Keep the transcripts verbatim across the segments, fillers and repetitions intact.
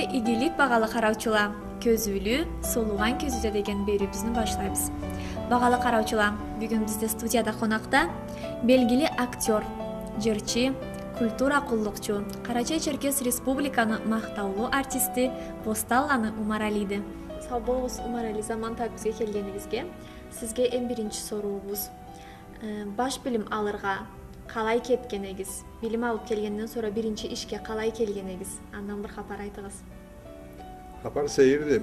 Игилик, багъалы къараучула, кёзюулю, солугъан кёзюуде деген бериуюбюзню башлайбыз. Багъалы къараучула, бюгюн бизде студияда къонакъда белгили актёр, джырчы, культура къуллукъчу, Къарачай-Черкес Республиканы махтаулу артисти Бостанланы Умаралиди. Сау болугъуз, Умарали, заман табыб бизге келгенигизге. Сизге эм биринчи соруубуз. Э, баш билим алыргъа къалай кетген эдигиз? Билим алыб келгенден сора биринчи ишге къалай келген эдигиз? Андан бир хапар айтыгъыз. Хапар сейирди.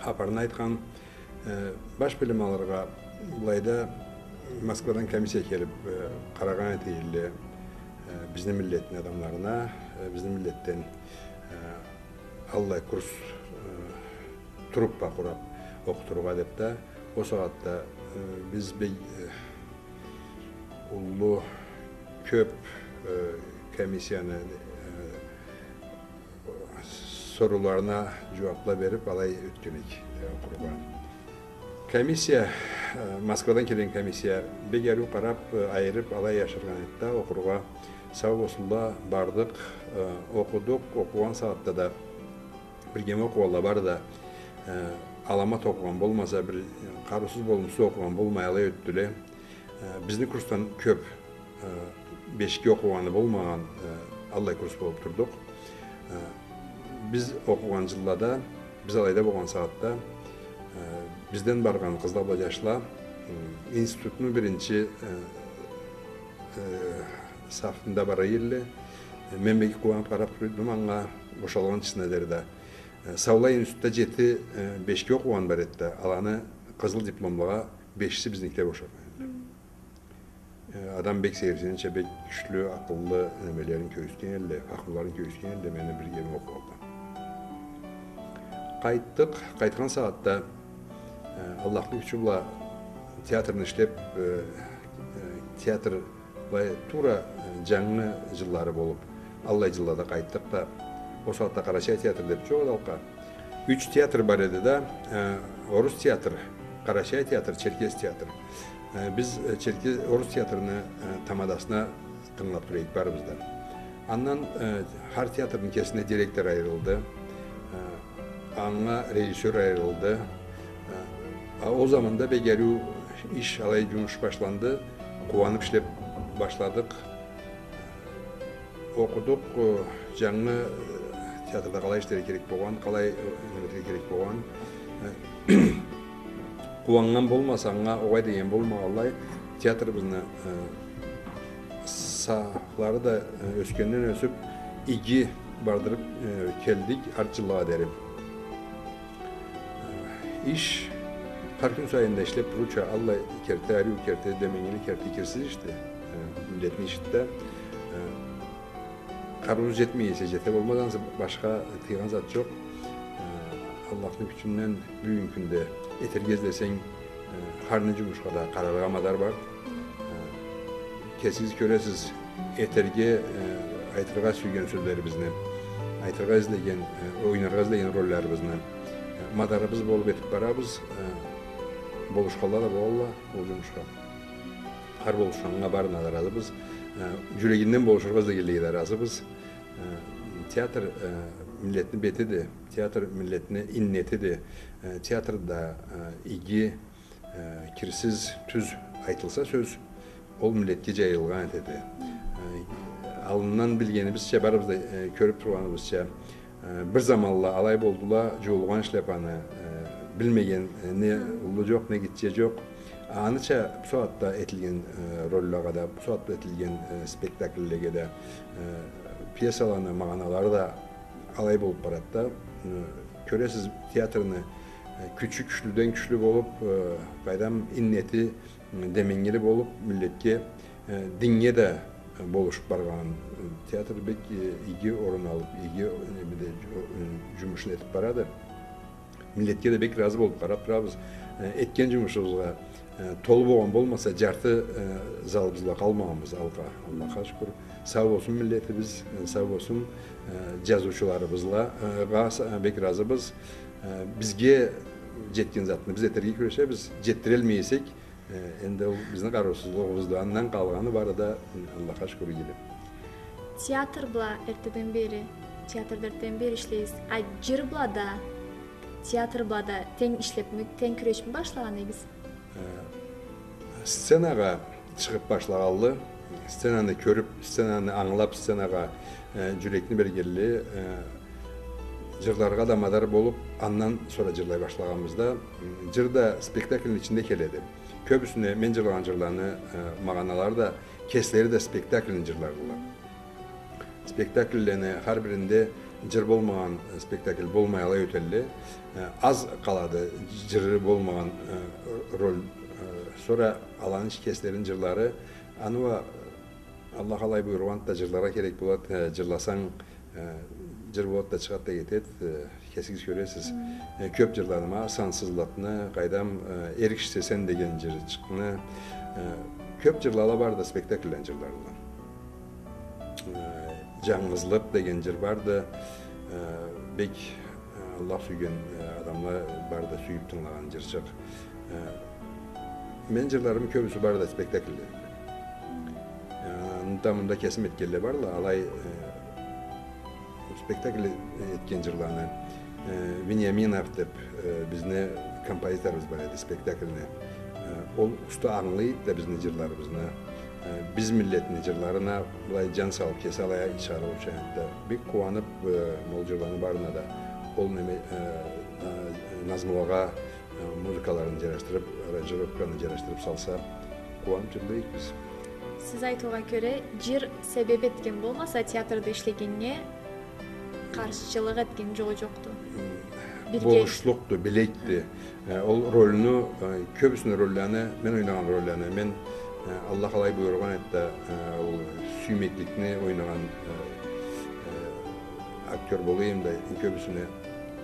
Хапарын айтхан, э, баш билим алыргъа былайда Москвадан комиссия келиб, э, къарагъан эте эдиле, э, бизни миллетни адамларына, э, бизни миллетден, э, аллай курс, э, труппа къураб окъутургъа деб да, ол сагъатда, э, биз бек, э, уллу, кёб, э, комиссияны, э, сорууларына джууабла бериб, алай ётген эдик, э, окъургъа. Комиссия, э, Москвадан келген комиссия бек ариу къараб, э, айырыб, алай ашыргъан эди да, окъургъа. Сау болсунла, бардыкъ, э, окъудукъ, окъугъан сагъатда да биргеме окъугъанла бары да, э, аламат окъугъан болмаса, бир къарыусуз, болумсуз окъугъан болмай, алай ётдюле. Э, бизни курсдан кёб, э, бешге окъугъаны болмагъан, э, аллай курс болуб турдукъ. Э, биз окъугъан джыллада, биз алайда болгъан сагъатда, э, бизден баргъан къызла бла джашла, м, институтну биринчи, э, э, сафында бара эдиле. Э, мен бек къууаныб къараб тура эдим анга, бошалгъынчысына дери да. Э, саулай институтда джети, э, бешге окъугъан бар эди да, аланы къызыл дипломлагъа бешиси бизникиле бошагъан эдиле. Э, адам бек сейирсинирча, бек кючлю, акъыллы немелерин кёргюзтген эдиле, фахмуларын кёргюзтген эдиле, мени биргеме окъугъанла. Къайтдыкъ, къайтхан сагъатда, э, Аллахны кючю бла театрны ишлеб, э, э, театр былай туура, э, джангы джыллары болуб, аллай джыллада къайтдыкъ да, ол сагъатда Къарачай театр деб джокъ эди алкъа. Юч театр бар эди да, э, орус театр, Къарачай театр, Черкес театр. Э, биз, э, Черке-, орус театрны, э, тамадасына тынгылаб тура эдик барыбыз да. Андан, э, хар театрны кесине директор айырылды, э, анга режиссёр айырылды. Э, а ол заманда бек ариу иш, алай джумуш башланды, къууаныб ишлеб башладыкъ. Окъудукъ, э, джангы, э, театрда къалай ишлерге керек болгъан, къалай, э, неме этерге керек болгъан. Э, къууаннган болмаса, анга огъай деген болмагъанлай, театрыбызны, э, сафлары да, э, ёсгенден ёсюб, иги бардырыб, э, келдик арт джыллагъа дери. Э, иш хар кюн сайын да ишлеб турурча, аллай керти, ариу керти, деменгили керти, кирсиз ишди, э, миллетни ишиди да. Э, къарыуубуз джетмей эсе, джете болмаз, ансы башха тыйгъан зат джокъ. Э, Аллахны кючюнден бюгюн кюнде этерге излесенг, э, хар не джумушха да къараргъа мадар бар. Э, кесигиз кёресиз, этерге, э, айтыргъа сюйген сёзлерибизни, айтыргъа излеген, э, ойнаргъа излеген ролларыбызны, э, мадарыбыз болуб этиб барабыз, э, болушханла да болалла ол джумушха. Хар болушханнга барына да разыбыз. Э, джюрегинден болушургъа излегенлеге да разыбыз. Э, театр, э, миллетни бетиди, театр миллетни иннетиди. Э, театрда, э, иги, э, кирсиз, тюз айтылса сёз, ол миллетге джайылгъан этеди. Э, аллындан билгенибизча, барыбыз да, э, кёрюб тургъаныбызча, э, бир заманла алай болдула, джуулгъан шляпаны, э, билмеген, э, не уллу джокъ, не гитче джокъ. Аныча бусагъатда этилген, э, роллагъа да, бусагъатда этилген, э, спектакллеге да, э, пьесаланы магъаналары да алай болуб барады да. Э, кёресиз, театрны, э, кючю кючлюден кючлю болуб, э, къайдам, иннети, э, деменгили болуб, миллетге, э, динге да, э, болушуб баргъан. Театр бек, э, иги орун алыб, иги, э, неде, э, джумушун этиб барады. Миллетге да бек разы болуб къараб турабыз. Э, этген джумушубузгъа, э, толу болгъан болмаса, джарты, э, залыбыз бла къалмагъанбыз алкъа. Аллахха шукур. Сау болсун миллетибиз, э, сау болсун, э, джазыучуларыбыз бла, э, гъа-, э, бек разыбыз. Э, бизге джетген затны биз этерге кюрешебиз, джетдиралмай эсек, э, энди ол бизни къарыусузлугъубузду. Андан къалгъаны бары да, э, Аллахха шукур, игилик. Театр бла эртеден бери Театрда эртден бери ишлейсиз. А джыр бла да, театр бла да тенг ишлепми, тенг кюрешми башлагъан эдигиз? Э, сценагъа чыгъып башлагъанлы, сценаны кёрюп, сценаны ангылап, сценагъа, э, джюрекни бергенли, э, джырларгъа да мадар болуп, андан сора джырлай башлагъаныбызда, м, джыр да спектакльни ичинде келеди. Кёбюсюне мен джырлагъан джырланы, э, магъаналары да, кеслери да спектакльни джырларыдыла. Спектакльлени хар биринде джыр болмагъан, э, спектакль болмай алай ётелле. Э, аз къалады джыры болмагъан, э, роль. Э, сора аланы ич кеслерини джырлары, аны уа, э, Аллах алай буюргъанды да, джырларгъа керек болады, э, джырласанг, э, джыр болады да, чыгъады да кетеди, э, кесигиз кёресиз. Мгм. Э, кёп джырладым, а, «Сансызлыкъны», къайдам, э, «Эр кишиси сен» деген джырчыкъны, э, кёп джырлала барды спектакльлени джырларында. Э, «Джангызлыкъ» деген джыр барды. Э, бек, э, Аллах сюйген, э, адамла барды сюйюп тынгылагъан джырчыкъ. Э, мен джырларым кёбюсю барды спектакльлерде. Э, анда-мында кесим этгенле бардыла, алай, э, спектакль этген джырланы, э, Вениаминов деп, э, бизни композиторубуз бар эди, спектакльни. Э, ол уста ангылайды да бизни джырларыбызны. Э, биз миллетни джырларына былай джан салып, кеси алай чыгъарып, ол чагъында бек къууанып, э, ол джырланы барына да, ол неме, э, э, назмулагъа, э, музыкаларын джарашдырып, аранжировканы джарашдырып салса, къууанып джырлайыкъ биз. Сиз айтыугъа кёре, джыр себеп этген болмаса, театрда ишлегеннге къаршчылыкъ этген джогъу джокъду. М, бирге болушлукъду, билекди. Э, ол рольну, э, кёбюсюню рольланы, мен ойнагъан рольланы, мен, э, Аллах алай буюргъан эди да, э, ол сюймекликни ойнагъан, э, э, актёр болайым да, кёбюсюню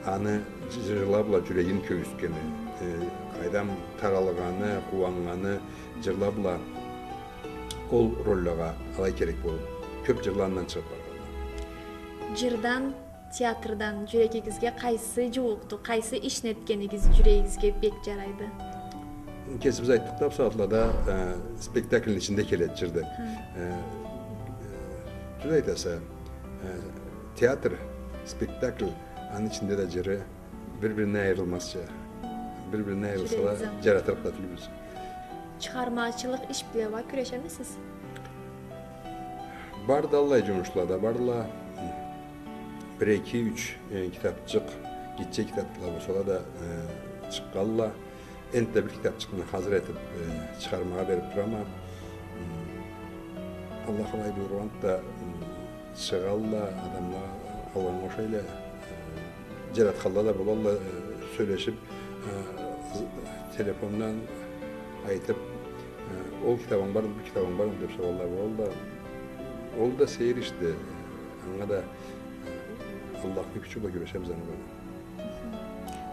аны джырла бла джюрегин кёргюзтгени, э, къайдам, таралгъаны, къууаннганы джырла бла ол роллагъа алай керек болуп, кёп джырла андан чыгъып баргъанды. Джырдан, театрдан джюрегигизге къайсы джууукъду, къайсы ишни этгенигиз джюрегигизге бек джарайды? Кесибиз айтдыкъ да, бусагъатлада, э, спектакльни ичинде келеди джыр да. Хы. Э, э, тюз айтаса, э, театр, спектакль, аны ичинде да джыры бир-биринден айырылмазча. Бир-биринден айырылсала, джаратырыкъ да тюлбюз. Чыгъармачылыкъ иш бла уа кюрешемисиз? Барды аллай джумушла да, бардыла. Бир, эки, юч, э, китапчыкъ, гитче китапла болсала да, э, чыкъгъанла. Энтда бир китапчыкъны хазыр этип, э, чыгъармагъа берип турама. М, Аллах алай буюргъанды да, м, чыгъалла, адамла алгъаннга ошайла, э, джаратханла да болалла, э, сёлешип, э, з-, телефондан айтып, э, ол китабынг бармы, бу китабынг бармы деп соралла болалла. Ол да сейир ишди. Анга да, э, Аллахны кючю бла кюрешебиз анга да.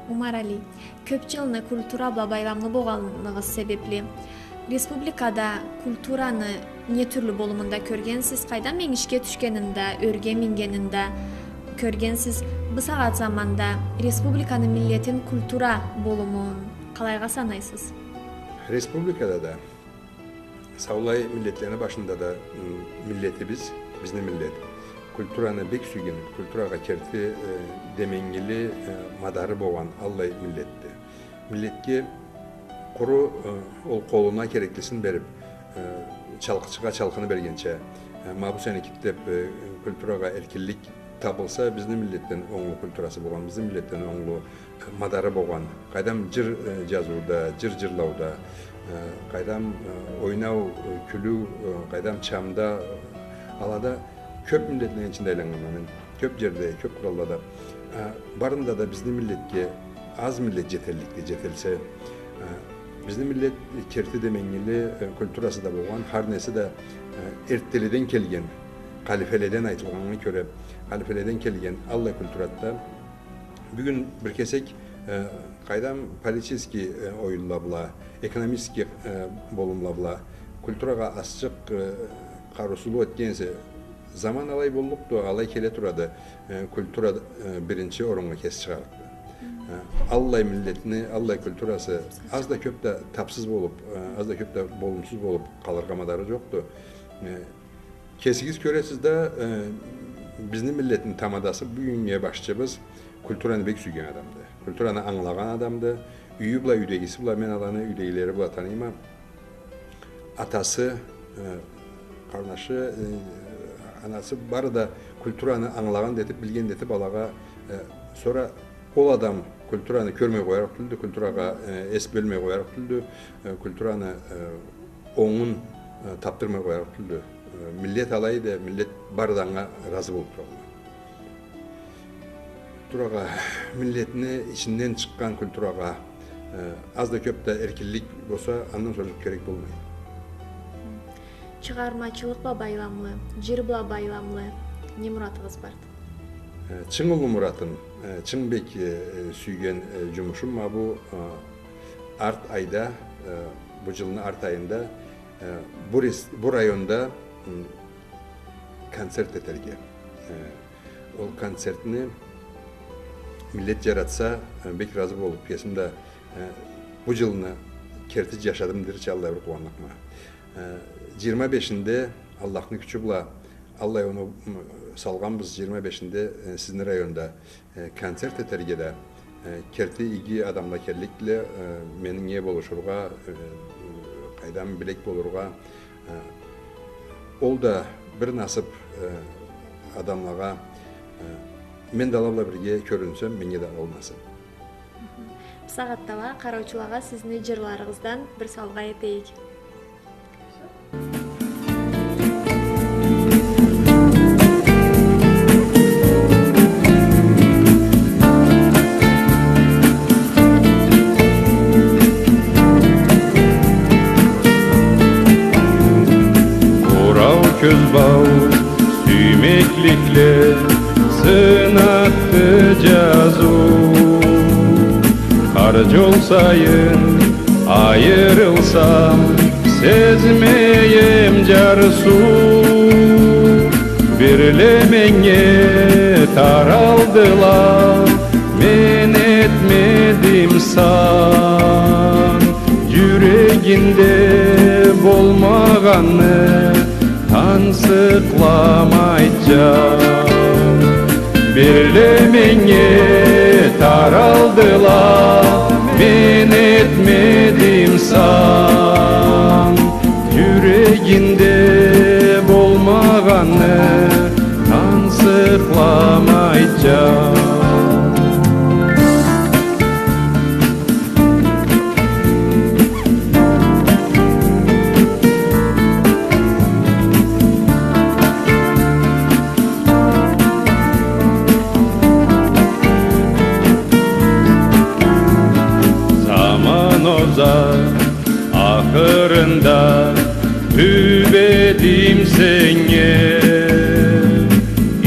Умарали, кёп джылны культура бла байламлы болгъаныгъыз себепли, республикада культураны не тюрлю болумунда кёргенсиз? Къайдам, энгишге тюшгенин да, ёрге мингенин да кёргенсиз. Бусагъат заманда республиканы миллетин культура болумун къалайгъа санайсыз? Республикада да саулай миллетлени башында да, м, миллетибиз, бизни миллет, культураны бек сюйген, культурагъа керти, э, деменгили, э, мадары болгъан аллай миллетди. Миллетге къуру, э, ол къолуна кереклисин берип, э, чалкъычыгъа чалкъыны бергенча, э, ма бу сеники деп, э, культурагъа эркинлик табылса, бизни миллетден онглу культурасы болгъан, бизни миллетден онглу мадары болгъан, къайдам, джыр, э, джазыуда, джыр джырлауда, э, къайдам, э, ойнау, э, кюлю, э, къайдам, чамда, э, алада кёп миллетлени ичинде айланнганма мен, кёп джерде, кёп къраллада. Э, барында да бизни миллетге аз миллет джетелликди, джетелсе, э, бизни миллет керти деменгили, э, культурасы да болгъан, хар неси да, э, эртделеден келген, халифеледен, айтылгъаннга кёре, халифеледен келген аллай культурады да. Бюгюн бир кесек, э, къайдам, политический, э, оюнла бла, экономический, э, болумла бла культурагъа азчыкъ, э, къарыусузлукъ этген эсе, заман алай боллукъду, алай келе турады, э, культура, э, биринчи оруннга кеси чыгъарыкъды. Э, аллай миллетни, аллай культурасы аз да кёп да тапсыз болуп, э, аз да кёп да болумсуз болуп къалыргъа мадары джокъду. Э, кесигиз кёресиз да, э, Бизни миллетни тамадасы, бюгюннгю башчыбыз культураны бек сюйген адамды. Культураны ангылагъан адамды. Юйю бла, юйдегиси бла, мен аланы юйдегилери бла таныйма. Атасы, э, къарнашы, э, анасы бары да культураны ангылагъан да этип, билген да этип алагъа, э, сора ол адам культураны кёрмей къоярыкъ тюлдю, культурагъа, э, эс бёлмей къоярыкъ тюлдю, э, культураны, э, онгун, э, тапдырмай къоярыкъ тюлдю. Э, миллет алайды, миллет бары да анга ыразы болуп туралла. Культурагъа, миллетни ичинден чыкъгъан культурагъа, э, аз да кёп да эркинлик болса, андан сора керек болмай. Чыгъармачылыкъ бла байламлы, джыр бла байламлы не муратыгъыз барды? Э, чынг уллу муратым, э, чынг бек, э, э, сюйген, э, джумушум ма бу, э, арт айда, э, бу джылны арт айында, э, бу рес-, бу районда, м, концерт этерге. Э, ол концертни миллет джаратса, э, бек ыразы болуп, кесим да, э, бу джылны керти джашадым дерча, аллай бир къууанныкъма. Э, джыйырма бешинде, Аллахны кючю бла, аллай оноу, м, салгъанбыз, джыйырма бешинде, э, сизни районда, э, концерт этерге да, э, керти иги адамла келликдиле, э, меннге болушургъа, э, къайдам, билек болургъа, э, ол да бир насып, э, адамлагъа, э, мен да ала бла бирге кёрюнсем, меннге да ол насып. Бусагъатда уа къараучулагъа сизни джырларыгъыздан бир саугъа этейик. Къурау кёз бау, сюймекликле сынатды джазыу. Хар джол сайын айырылсам, сезмейим джарсыу. Бирле меннге таралдыла, мен этмедим сан. Джюрегинде болмагъанны тансыкъламай джан. Бирле меннге таралдыла, мен этмедим сан. Джюрегинде болмагъанны тансыкъламай джан. Заман оза, ахырында тюбедим сеннге.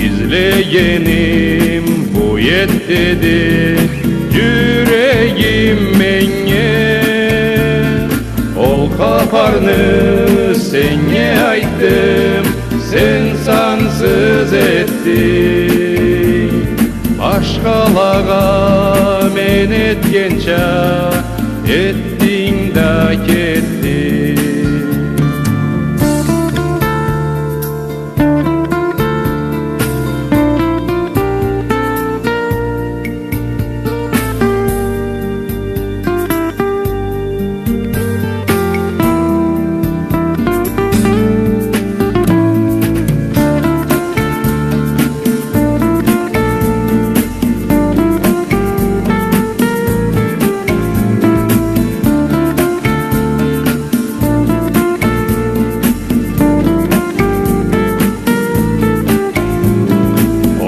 Излегеним бу эди деди джюрегим меннге. Ол хапарны сеннге айтдым, сен сансыз этдинг. Башхалагъа мен этгенча этдинг да кетдинг.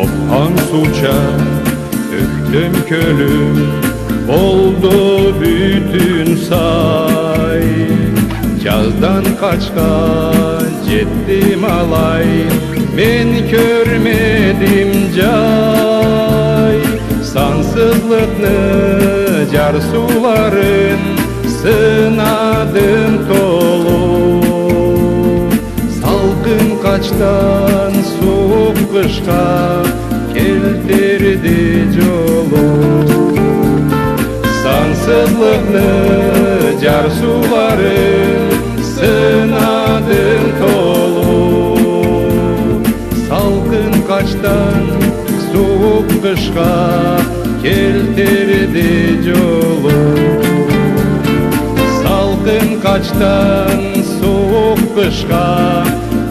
Окъгъан сууча тёкдюм кёлюм, болду бютюн сай. Джаздан къачхан джетдим алай, мен кёрмедим джай. Сансызлыкъны джарсыуларын сынадым толу. Салкъын къачдан сууукъ къышха келтирди джолу. Сансызлыкъны джарсыуларын сынадым толу. Салкъын къачдан Къышха келтирди джолу. Салкъын къачдан сууукъ къышха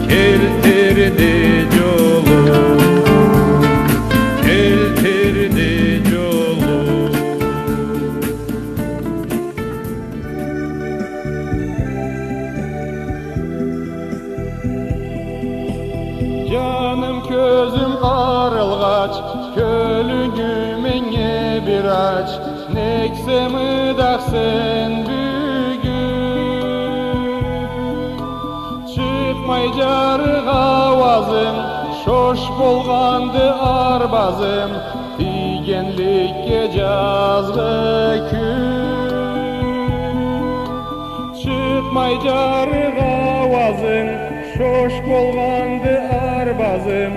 келтирди джолу. Келтирди джолу. Джаным, кёзюм къарылгъач, кёлюнгю меннге бир ач, нек сен мыдахсен бюгюн? Чыкъмай джарыкъ ауазынг, шош болгъанды арбазым, тийгенликге джазгъы кюн. Чыкъмай джарыкъ ауазынг, шош болгъанды арбазым,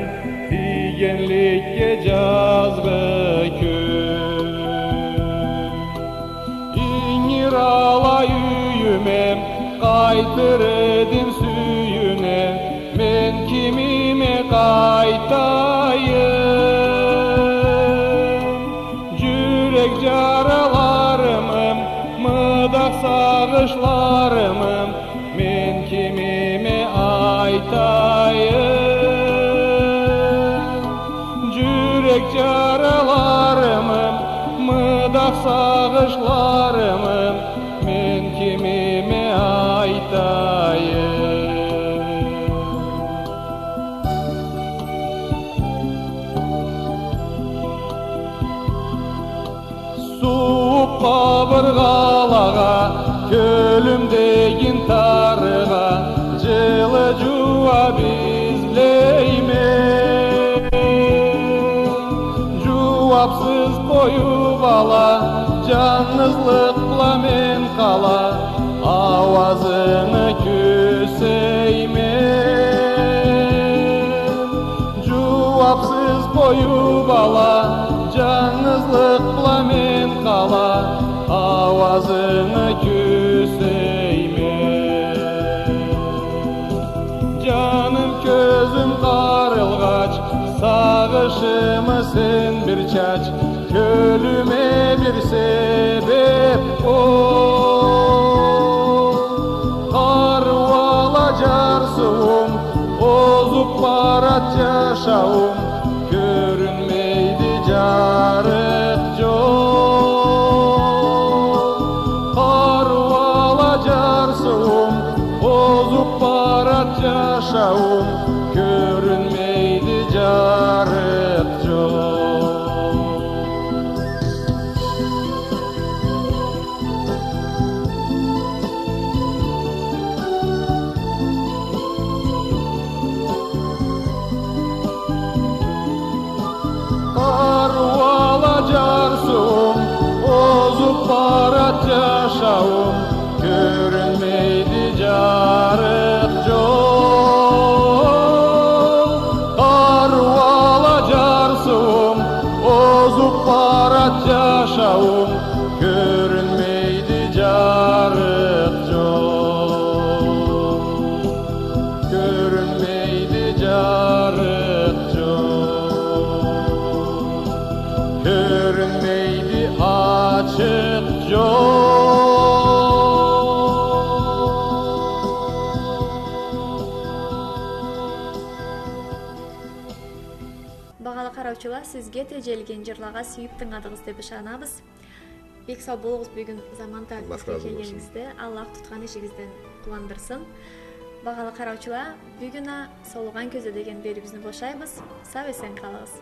тийгенликге джазгъы кюн. Ингир алай юйюме, къайтыр эдим сюйюне, мен кимиме къайтайым? Джюрек джараларымы, мыдах сагъышларымы, мен кимиме айтайым? Джюрек джараларымы, мыдах сагъышларымы, мен кимиме айтайым? Сууукъ къабыргъалагъа, кёлюмдегин тарыгъа, джылы джууаб излейме. Джууабсыз къоюб ала, джангызлыкъ бла мен къала, ауазынгы кюсейме. Джууабсыз къоюб ала, джангызлыкъ бла мен къала, ауазынгы кюсейме. Джаным, кёзюм къарылгъач, сагъышыма сен бир чач, кёлюме бир себеб бол. Къарыу ала джарсыуум, озуб барад джашауум, кёрюнмейди джарыкъ джол. Къарыу ала джарсыуум, озуб барад джашауум, кёрюнмейди джарыкъ джол. Къарыу ала джарсыуум, озуб барад джашауум, кёрюнмейди джарыкъ джол. Къарыу ала джарсыуум, озуб барад джашауум, кёрюнмейди джарыкъ джол. Кёрюнмейди джарыкъ джол. Кёрюнмейди ачыкъ джол. Багъалы къараучула, сизге теджелген джырлагъа сюйюб тынгыладыгъыз деб ышанабыз. Бек сау болугъуз, бюгюн заман табибизге келгенигизде. Аллах разы болсун. Аллах тутхан ишигизден къууандырсын. Багъалы къараучула, бюгюн а «Солугъан кёзюу» деген бериуюбюзню бошайбыз. Сау-эсен къалыгъыз.